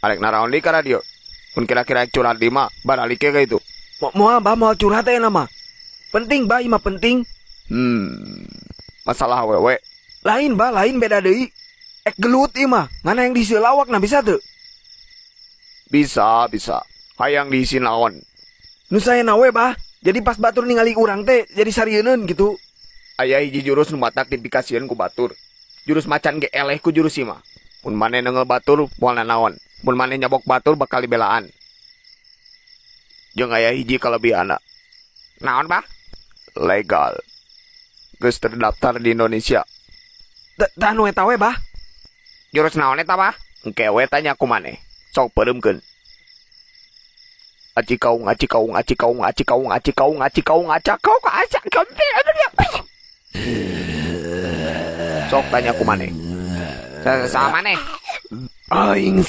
Arek naraon deui ka radio? Mun kira-kira curhat di mah baralik ka itu. Moal, Bah, moal curhat ayeuna mah. Penting, Bah, ieu mah penting. Masalah awewe. Lain, Bah, lain, beda deui. Ek gelut ieu mah, ngan hayang diisi lawakna, bisa teu? Bisa, bisa. Hayang diisi naon? Nu saena we, Bah. Jadi pas batur ningali urang teh jadi sarieuneun gitu. Aya hiji jurus nu matak dipikasieun ku batur. Jurus macan ge eleh ku jurus ieu mah. Mun maneh neunggeul batur moal nanaon. Mun maneh nyabok batur bakal dibelaan. Jeung aya hiji kalebihanna. Naon, Bah? Legal. Geus terdaftar di Indonesia. Tah, nu eta we, Bah. Jurus naon eta, Bah? Engke we tanya ku maneh. Sok peureumkeun. Aci kaung, aci kaung, aci kaung, aci kaung, aci kaung, aci kaung, aca kaung, aca kaung. Sok tanya ku maneh. Sama maneh. Aing.